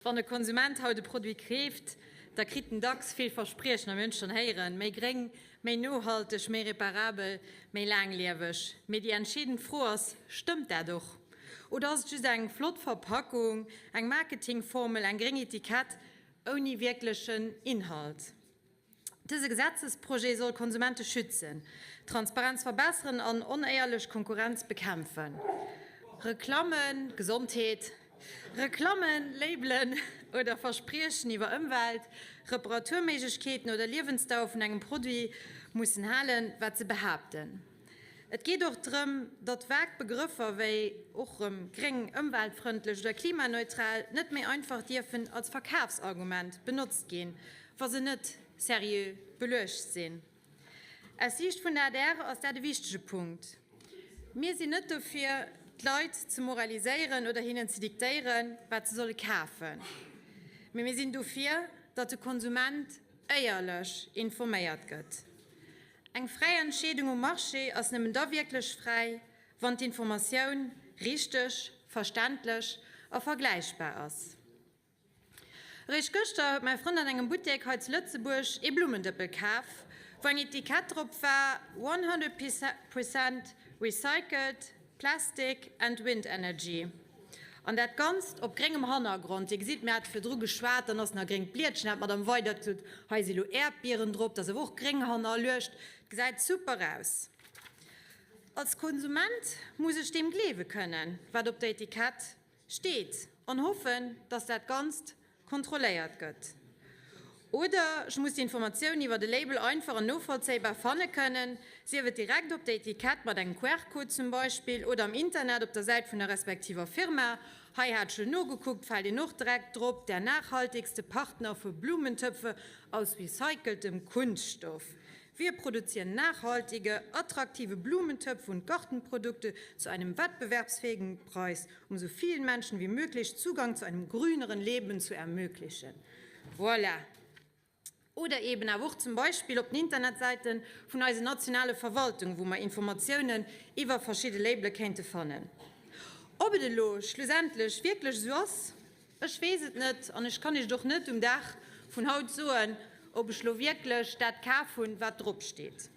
Wann e Konsument haut e Produit keeft, da kritt en dacks vill Verspriechen, a mir hunn et schonn héieren, méi gréng, méi nohalteg, méi reparabel, méi laanglieweg. Mee déi entscheedend Fro ass, Stëmmt dat och? Oder ass et just eng flott Verpackung, eng Marketingformel, eng gréng Etikett ouni wierklechen Inhalt? Dëse Gesetzesprojet soll Konsumente schützen, d'Transparenz verbesseren an onéierlech Konkurrenz bekämpfen. Reklammen, Gesondheet, Reklammen, Labelen oder Verspriechen iwwer Ëmwelt, Reparaturméiglechkeeten oder Liewensdauer vun engem Produit mussen halen, wat se behaapten. Et geet och drëm, datt vag Begrëffer wéi, och rëm, gréng, ëmweltfrëndlech oder klimaneutral net méi einfach dierfen als Verkafsargument benotzt ginn, wa se net seriö beluecht sinn. Aus Siicht vun der adr ass dat e wichtege Punkt. Mir sinn net dofir, d'Leit ze moraliséieren oder hinnen ze diktéieren, wat se solle kafen, mee mir sinn dofir, datt de Konsument éierlech informéiert gëtt. Eng fräi Entscheedung um Marché ass nëmmen da wierklech fräi, wann d'Informatioun richteg, verständlech a vergläichbar ass. Eréischt gëschter huet mäi Frënd an engem Buttek hei zu Lëtzebuerg ee Blummendëppel kaf, wou eng Etikett drop war, 100 percent recycled plastic and wind energy. An dat Ganzt op gréngem Hannergrond. Dir gesitt, mir hate virdru geschwat, dann ass nach e gréngt Blietchen, hat d'Madame Weydert gesot, hei si lo Äerdbieren drop, dat ass awer och gréng hannerluecht. Et gesäit super aus. Als Konsument muss ech deem gleewe kënnen, wat op der Etikett steet an hoffen, dass dat Ganzt kontrolléiert gëtt. Oder ech muss d'Informatioun iwwer e Label einfach an novollzéibar fanne kënnen, sief et direkt op der Etikett mat engem QR-Code zum Beispill oder am Internet op der Säit vun der respektiver Firma. Hei hat ech elo nogekuckt, fält een och direkt drop, Der nachhaltigste Partner für Blumentöpfe aus recyceltem Kunststoff. Wir produzieren nachhaltige, attraktive Blumentöpfe und Gartenprodukte zu einem wettbewerbsfähigen Preis, um so vielen Menschen wie möglich Zugang zu einem grüneren Leben zu ermöglichen. Voilà. Oder eben awer och zum Beispill op den Internetsäite vun eisen nationale Verwaltungen, wou mer Informatiounen iwwer verschidde Labele kéinte fannen. Ob et elo schlussendlech wierklech esou ass, ech weess et net an ech kann Iech et och net um Dag vun haut soen, ob ech elo wierklech dat kaf hunn, wat dropsteet.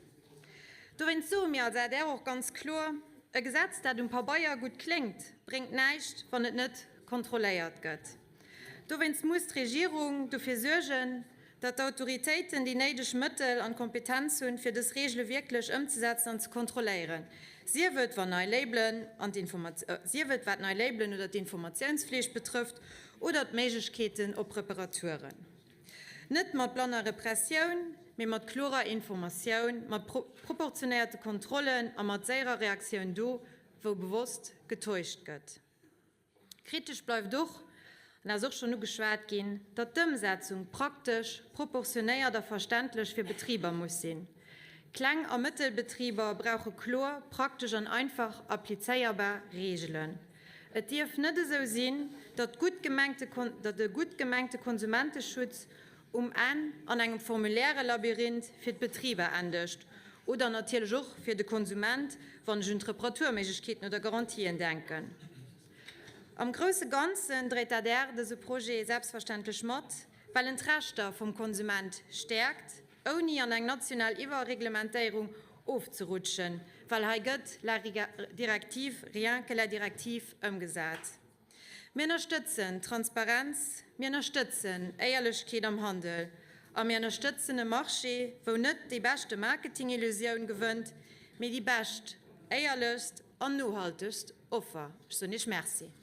Dowéinst soe mir als adr och ganz kloer, E Gesetz, dat um Pabeier gutt kléngt, bréngt näischt, wann et net kontrolléiert gëtt. Dowéinst muss d'Regierung dofir suergen, datt d'Autoritéiten déi néideg Mëttel an d'Kompetenz hunn, fir dës Reegele wierklech ëmzesetzen an ze kontrolléieren, sief et, wann nei Labelen an sief et wat nei Labelen oder d'Informatiounsflicht betrëfft oder d'Méiglechkeeten op Reparaturen. Net mat blanner Repressioun, mee mat klorer Informatioun, mat proportionéierte Kontrollen a mat séierer Reaktioun do, wou bewosst getäuscht gëtt. Kritesch bleift och, an dat ass och schonn ugeschwat ginn, datt d'Ëmsetzung praktesch, proportionéiert a verständlech fir Betriber muss sinn. Kleng a Mëttelbetriber brauche kloer, praktesch an einfach applizéierbar Reegelen. Et dierf net esou sinn, datt gutt gemengte datt e gutt gemengte Konsumenteschutz um Enn an engem Formulairelabyrinth fir d'Betriber endegt oder natierlech och fir de Konsument, wann ech un d'Reparaturméiglechkeeten oder Garantien denken. Am grousse Ganzen dréit d'ADR dëse Projet selbstverständlech mat, well en d'Rechter vum Konsument stäerkt, ouni an eng national Iwwerreglementéierung ofzerutschen, well hei gëtt la directive rien que la directive ëmgesat. Mir ënnerstëtzen Transparenz, mir ënnerstëtzen Éierlechkeet am Handel a mir ënnerstëtzen e Marché, wou net déi beschte Marketingillusioun gewënnt, mee déi bescht, éierlechst an nohaltegst Offer. Ech soen Iech Merci.